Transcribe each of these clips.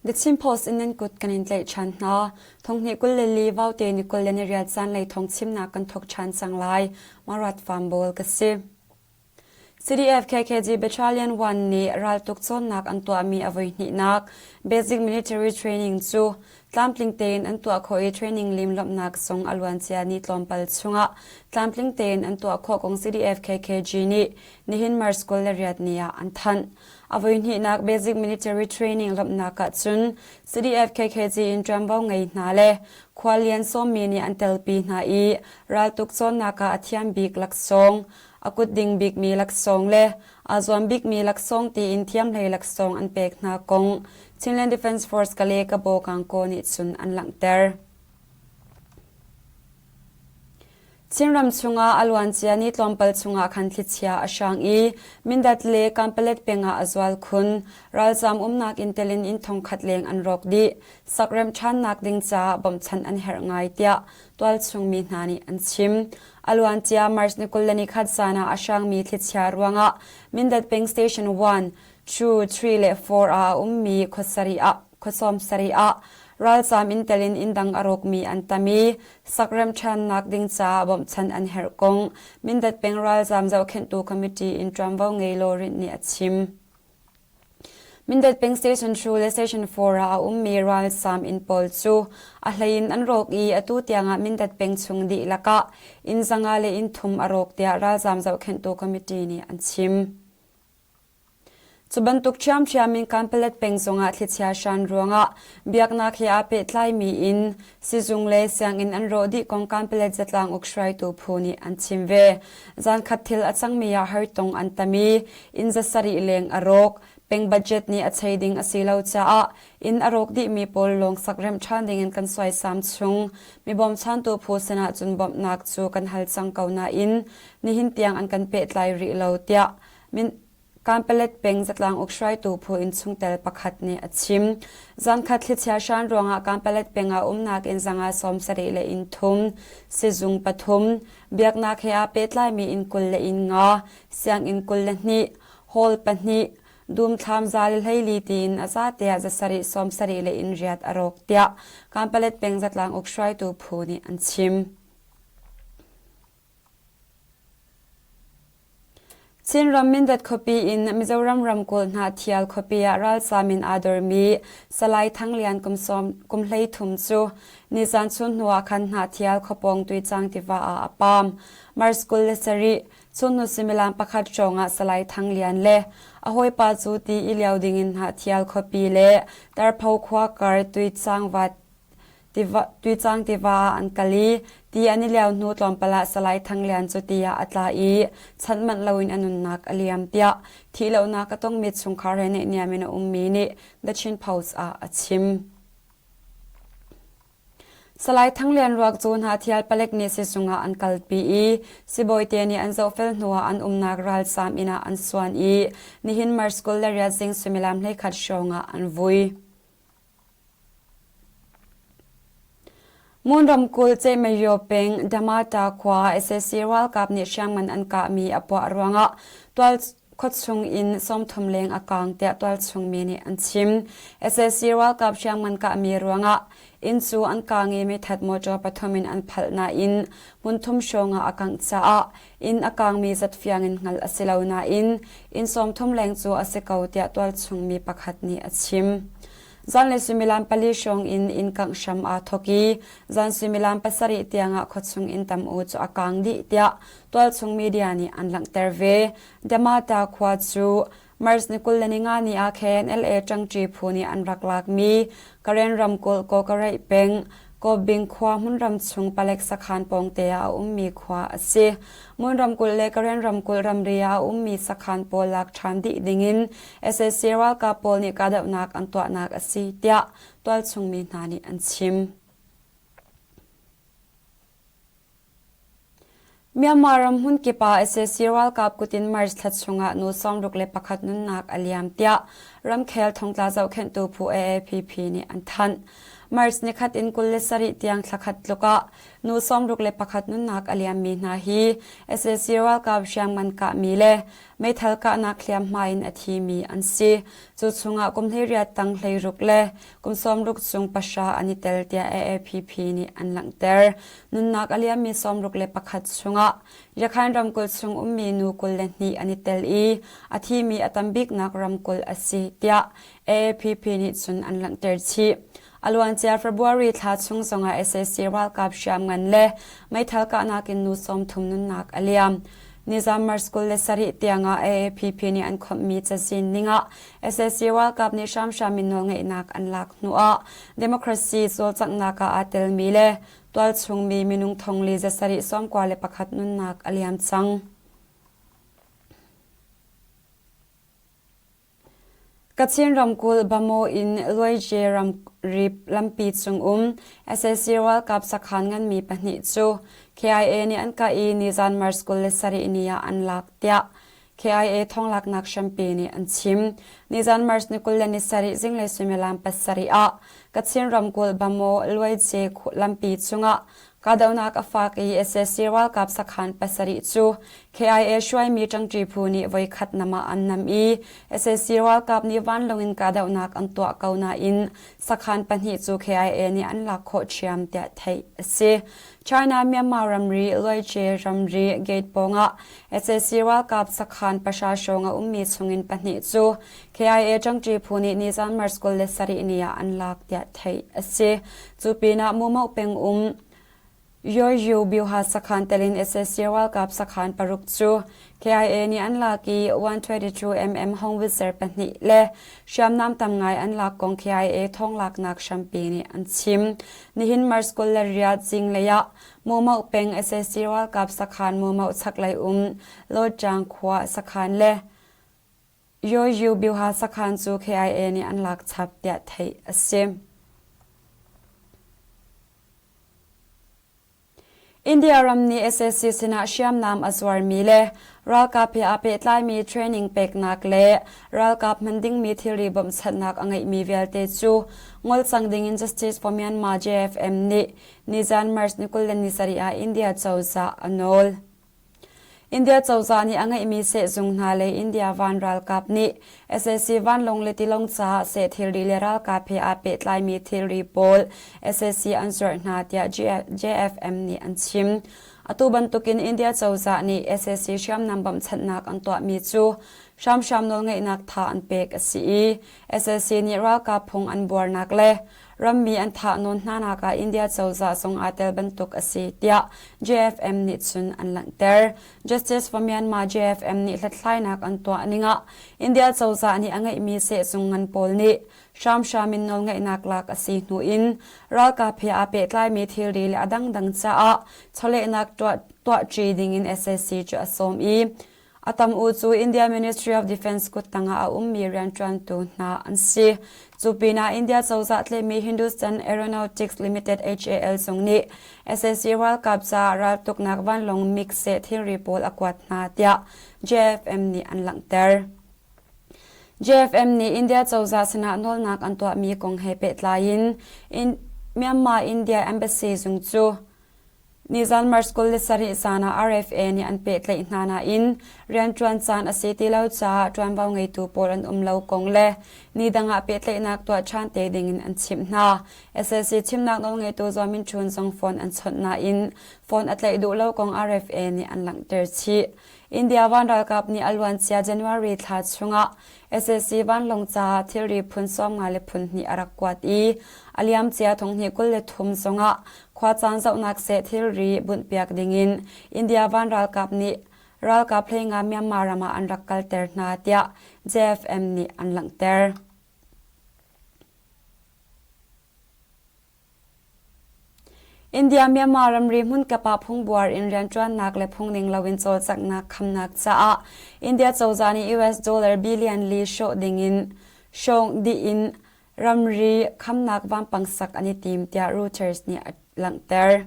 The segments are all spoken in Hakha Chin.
The Chin Post in nan kut kan in tlaih ṭhan hna. Thonghnih 24 vaute ni 28 zanlei thawngchimnak kan thawk ṭhan cang lai. Marat Farm ka si. CDF KKG Battalion 1 nih raltuk cawnnak an tuahmi a voihnihnak Basic Military Training cu tlamtling tein an tuah khawh i training lim lawmhnak zong a luancia ni tlawmpal chungah tlamtling tein an tuah khawh kong CDF KKG nih nihin March 28 ni ah an thanh. A voihnihnak Basic Military Training lawmhnak ah cun CDF KKG in ṭuanvo ngei hna le khualian sawmmi nih an telpi hna i raltuk cawnnak ah a thiam bik laksawng, a kutding bikmi laksawng le aa zuam bikmi laksawng tiin thiamhlei laksawng an pek hna kong Chinland Defence Force Kale Kabaw Kangkaw nih cun an langhter. Chinram chungah a luancia ni tlawmpal chungah khan thlichia a hrang i Mindat le Kanpalet peng ah a zual khun. Ralzaam umnak inn tel in inn thongkhat leng an rawk dih. Sakremh ṭhannak ding caah bawmhchanh an herh ngai tiah tualchung mi hna nih an chim. A luancia March ni 21 zan ah a hrangmi thlichia ruangah Mindat peng Station 1, 2, 3 le 4 ah a ummi khuasarih ah khuasawm sarih ah ralzaam in tel in inn dang a rawkmi an tam i sakremh ṭhannak ding caah bawmhchanh an herh kong Mindat peng ralzaam zohkhenhtu committee in ṭuanvo ngei Lawrinh nih a chim. Mindat peng Station 2 le Station 4 ah a ummi ralzaam inn pawl cu a hlei in an rawk i atu tiangah Mindat peng chung dihlak ah inn zanga le inn thum a rawk tiah ralzaam zohkhenhtu committee nih an chim. Cu bantuk ṭhiamṭhiam in Kanpalet peng zongah thlichia hran ruangah biaknak he aa pehtlaimi in sizung le sianginn an rawh dih kong Kanpalet zatlang uk hruaitu phu nih an chim ve. Zankhat thil a cangmi ah hartong an tam i inn za sarih leng a rawk. Peng budget nih a chei ding a si lo caah inn a rawk dihmi pawl lawng sak remh ṭhan dingin kan suaisam chung. Mi bawmchantu phu sinah cun bawmhnak cu kan hal cang ko nain nihin tiang an kan pehtlai rih lo tiah Kanpalet peng zatlang uk hruaitu phu in chungtel pakhat nih a chim. Zankhat thlichia hran ruangah Kanpalet peng ah umnak inn zanga 70 le inn thum, sizung pathum, biaknak he aa pehtlaimi inn 20 le inn nga, sianginn 22, hall pahnih, dumthlam za le hleili tiin a zate ah zasarih 70 le inn riat a rawk tiah Kanpalet peng zatlang uk hruaitu phu nih an chim. Chinram Mindat khuapi in Mizoram ramkulh Hnahthial khuapi ah ralzaam in aa dormi Salai Thang Lian kum 13 cu nizan chun hnu ah khan Hnahthial khuapawng Tuicang tiva ah a paam. March 27, chunhnu suimilam pakhat hrawng ah Salai Thang Lian le a hawipa cu ti i lio dingin Hnahthial khuapi le Tarpho khua kar Tuicang va Tuicang tiva ah an kal i ti an i lio hnu tlawmpal ah Salai Thang Lian cu ti ah a tla i chanh manh loin a nunnak a liam tiah thihlohnak a tongmi chungkhar he naihniam in a ummi nih The Chin Post ah a chim. Salai Thang Lian ruak cu Hnahthial palek nih sizung ah an kalpi i sibawite nih an zohfel hnuah an umnak ralzaam inn ah an suan i nihin March 28 zing suimilam 11 hrawng ah an vui. Mon ramkulh Ceihmaiyo peng Damata khua sac ralkap nih hriamngan an kahmi a puah ruangah tual khuachung in 30 leng a kaang tiah tualchung mi nih an chim. Sac ralkap hriamngan kahmi ruangah inn cu an kaang i meithat motor pathum in an phalh nain hmun thum hrawng ah a kangh caah Inn a kaangmi zat fiang in hngalh a si lo nain inn 30 leng cu a si ko tiah tualchung mi pakhat nih a chim. Zanlei suimilam pali hrawng in inn kangh hram aa thawk i zan suimilam pasarih tiangah khuachung inn tam u cu a kaang dih tiah tualchung media nih an langhter ve. Damata khua cu March ni 25 ni ah KNLA ṭangṭi phu nih an rak lakmi Karen ramkulh Kawkaraih peng Kawbing khua hmunram chung palek sakhan pawngte ah a ummi khua a si. Mon ramkulh le Karen ramkulh ramri ah a ummi sakhan pawl lak ṭhan dih dingin sac ralkap pawl nih kahdohnak an tuahnak a si tiah tualchung mi hna nih an chim. Myanmar ram hmunkip ah sac ralkap kut in March thla chungah nu 61 nunnak a liam tiah ramkhel thongtla zohkhenhtu phu AAPP nih an thanh. March nikhat in 27 tiang thlakhat tluk ah nu 61 nunnak a liammi hna hi sac ralkap hriamngan kahmi le meithal kahnak hliamhma in a thimi an si. Cu chungah kum 18 tang 16 le kum 60 chung pahra an i tel tiah AAPP nih an langhter. Nunnak a liammi 61 chungah Yakhain ramkulh chung ummi nu 22 an i tel i a thimi a tam biknak ramkulh a si tiah AAPP nih cun an langhter chih. A luancia February thla chung zongah sac ralkap hriamngan le meithal kahnak in nu 30 nunnak a liam. Nizam March 27 tiangah AAPP nih an khawmhmi cazin ningah sac ralkap nih hramhram in nawlngeihnak an lak hnuah democracy cawlcanghnak ah aa telmi le tualchung mi minung thong li zasarih 91 nunnak a liam cang. Kachin ramkulh Bamaw in Luaije ramri lampi cung um sac ralkap sakhan nganmi pahnih cu KIA nih an kah i nizan March 27 ni ah an lak tiah KIA thonglaknak hrampi nih an chim. Nizan March ni 27 zinglei suimilam pasarih ah Kachin ramkulh Bamaw Luaije lampi cungah Kahdohnak a fak i sac ralkap sakhan pasarih cu KIA hruaimi ṭangṭi phu nih voikhat nam ah an nam i sac ralkap nih vanlawng in kahdohnak an tuah ko nain sakhan pahnih cu KIA nih an lak khawh ṭhiam tiah theih a si. China-Myanmar ramri Luaije ramri gate pawngah sac ralkap sakhan pahra hrawng a ummi chungin pahnih cu KIA ṭangṭi phu nih nizan March 27 ni ah an lak tiah theih a si. Cu pinah Mumoh peng um Yoyu Byuha sakhan telin sac ralkap sakhan paruk cu KIA nih an lak i 122mm howitzer pahnih le hriamnam tam ngai an lak kong KIA thawnglaknak hrampi nih an chim. Nihin March 28 zinglei ah Mumoh peng sac ralkap sakhan Mumoh chaklei um Lawṭang khua sakhan le Yoyu Byuha sakhan cu KIA nih an lak chap tiah theih a si. India ram nih sac sinah hriamnam a zuarmi le ralkap he aa pehtlaimi training peknak le ralkap hman dingmi thilri bawmhchanhnak a ngeihmi vialte cu ngol cang dingin Justice for Myanmar JFM nih nizan March ni 27 ah India cozah a nawl. India cozah nih a ngeihmi sehzung hna le India van ralkap nih sac vanlawng le tilawng caah seh thilri le ralkap he aa pehtlaimi thilri pawl sac an zuarh hna tiah JFM nih an chim. Atu bantukin India cozah nih sac hriamnam bawmhchanhnak an tuahmi cu hramhram nawlngeihnak tha an pek a si i sac nih ralkap phung an buarnak le rammi an thahnawn hnanak ah India cozah zong aa tel bantuk a si tiah JFM nih cun an langhter. Justice for Myanmar JFM nih hlathlainak an tuah ning ah India cozah nih a ngeihmi sehzung ngan pawl nih hramhram in nawlngeihnak lak a si hnu in ralkap he aa pehtlaimi thilri le a dangdang caah chawlehnak tuah tuahṭi ding in sac cu a sawm i A tam u cu India Ministry of Defence kut tangah a ummi rianṭuantu hna an si. Cu pinah India cozah tlaihmi Hindustan Aeronautics Limited HAL zong nih sac ralkap caah raltuknak vanlawng MiG seh thilri pawl a kuat hna tiah JFM nih an langhter. JFM nih India cozah sinah nawlnak an tuahmi kong he pehtlai in Myanmar India Embassy zung cu Nizan March 27 zan ah RFA nih an pehtlaih hna nain rianṭuan caan a si ti lo caah ṭuanvo ngeitu pawl an um lo kong le ni dang ah pehtlaihnak tuah ṭhan te dingin an chimh hna. SAC chimnak nawlngeitu Zaw Min Htun zong phone an chawnh nain phone a tlaih duh lo kong RFA nih an langhter chih. India van ralkap nih a luancia January thla chungah sac vanlawng caah thilri phun 52 le phun hnih a rak kuat i a liamcia thonghnih 23 zongah khuacaan zohnak seh thilri bunhpiak dingin India van ralkap nih ralkap hleinga Myanmar ram ah an rak kalter hna tiah JFM nih an langhter. India-Myanmar ramri hmunkip ah phungbuar in rianṭuannak le phungning loin cawlcanghnak khamnak caah India cozah nih US dollar billion li hrawh dingin hrawng dih in ramri khamnak vampang sak an i tim tiah Reuters nih a langhter.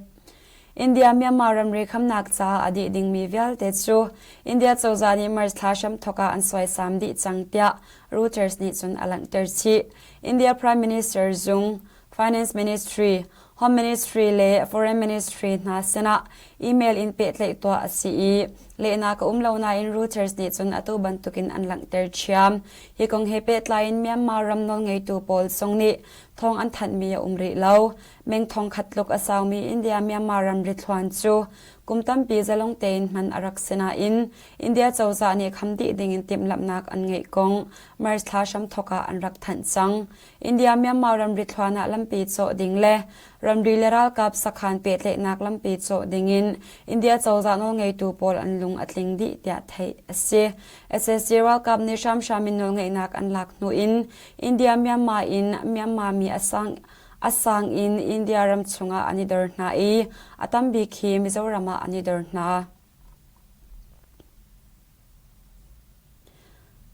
India-Myanmar ramri khamnak caah a dih dingmi vialte cu India cozah nih March thla hramthawk ah an suaisam dih cang tiah Reuters nih cun a langhter chih. India Prime Minister zung, Finance Ministry, Home Ministry le Foreign Ministry hna sinah email in pehtlaih tuah a si i lehnak a um lo nain Reuters nih cun atu bantukin an langhter ṭhiam. Hi kong he pehtlai in Myanmar ram nawlngeitu pawl zong nih thawng an thanhmi a um rih lo. Meng thongkhat tluk a saumi India-Myanmar ramri thluan cu kum tampi zalong tein hman a rak si nain India cozah nih kham dih dingin timhlamhnak an ngeih kong March thla hramthawk ah an rak thanh cang. India-Myanmar ramri thluan ah lampi cawh ding le ramri le ralkap sakhan pehtlaihnak lampi cawh dingin India cozah nawlngeitu pawl an lung a tling dih tiah theih a si. SAC ralkap nih hramhram in nawlngeihnak an lak hnu in India-Myanmar in Myanmar mi a sang a sang in India ram chungah an i dor hna i a tambik hi Mizoram ah an i dor hna.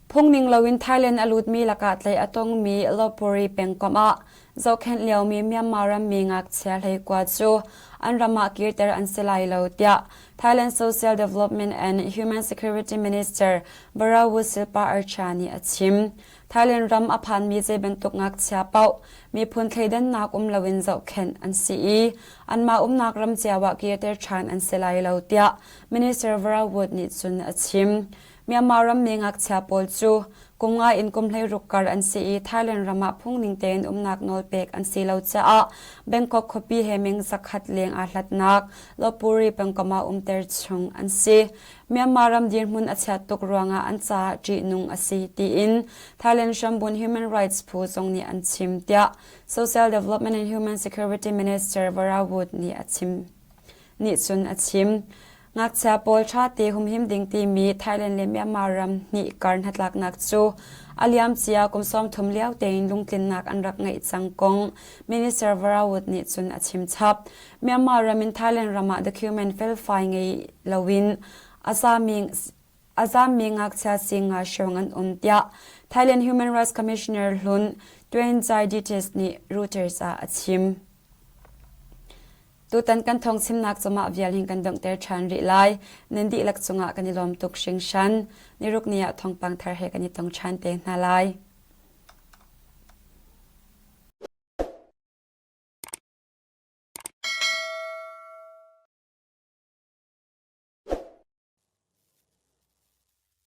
Phungning loin Thailand a lutmi lakah tlaih a tongmi Lopburi pengkomh ah zohkhenh liomi Myanmar rammi ngakchia hleikua cu an ram ah kirter an si lai lo tiah Thailand Social Development and Human Security Minister Varawut Silpa-archa nih a chim. Thailand ram a phanmi zei bantuk ngakchia paoh miphun thleidannak um loin zohkhenh an si i anmah umnak ram cio ah kirter ṭhan an si lai lo tiah Minister Varawut nih cun a chim. Myanmar rammi ngakchia pawl cu kum nga in kum 16 kar an si i Thailand ram ah phungning tein umnak nawl pek an si lo caah Bangkok khuapi he meng zakhat leng aa hlatnak Lopburi pengkomh ah umter chung an si. Myanmar ram dirhmun a chiat tuk ruangah an caah ṭihnung a si tiin Thailand hrambun Human Rights phu zong nih an chim tiah Social Development and Human Security Minister Varawut nih a chim. Nih cun a chim. Ngakchia pawl ṭha te humhim ding timi Thailand le Myanmar ram hnih kar hnatlaknak cu a liamcia kum 30 lio tein lungtlinnak an rak ngeih cang kong Minister Varawut nih cun a chim chap. Myanmar ram in Thailand ram ah document felfai ngei loin a zami a zammi ngakchia singa hrawng an um tiah Thailand Human Rights Commissioner hlun Tuen Chai Dites nih Reuters ah a chim. Tutan kan thawngchimnak cumah vial hin kan donghter ṭhan rih lai. Nan dihlak cungah kan i lawm tuk hringhran. Niruk ni ah thawngpang thar he kan i tong ṭhan te hna lai.